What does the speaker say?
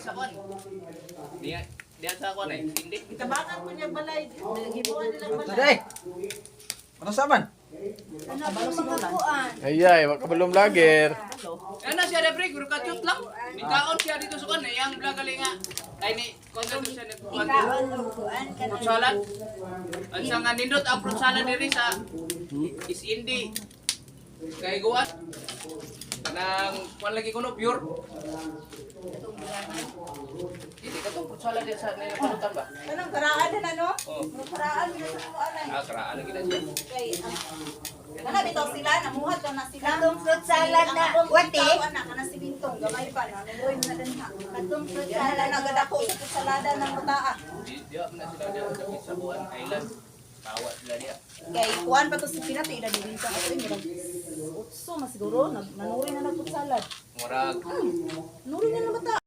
sa kuan. Diya diya sa kuan eh. Hindi. Gitabangan ko niya balay. Gibuan nilang balay. Today. Ano sa man? Ano ang mga kuan? Ayay, wag ka balong vlogger. Ano siya rebre, guru ka cute lang. Nikaon siya dito sa kuan, eh, iyang vlog gali nga. Kay ni kuan dito siya ni kuan. Ikaon og kuan Fruit kanang salad. Ang sa nga nindot ang fruit salad diri sa is hindi kay guwan. Kanang kuan lagi kuno pure. Hindi ka tong fruit salad diri sa nilutan ba? Kanang karaan na no? Oh. Karaan na sa kuan ay. Ah, karaan lagi na siya. Kay ang kana bitaw sila, namuhat ka na sila. Katong fruit salad Ang na akong wati. bitaw, anak, kana si Bintong, gamay pa na, nuloy na dinha. Katong fruit Yan na salad na nagadako sa fruit salada ng bataa. Di di na sila diya sa buwan island. Tawa sila diya. Kay kuan pa to si Pinati, ila di Bintong ato murag utso masiguro, nag manuri na nag fruit salad. Murag Nuri na ng bata.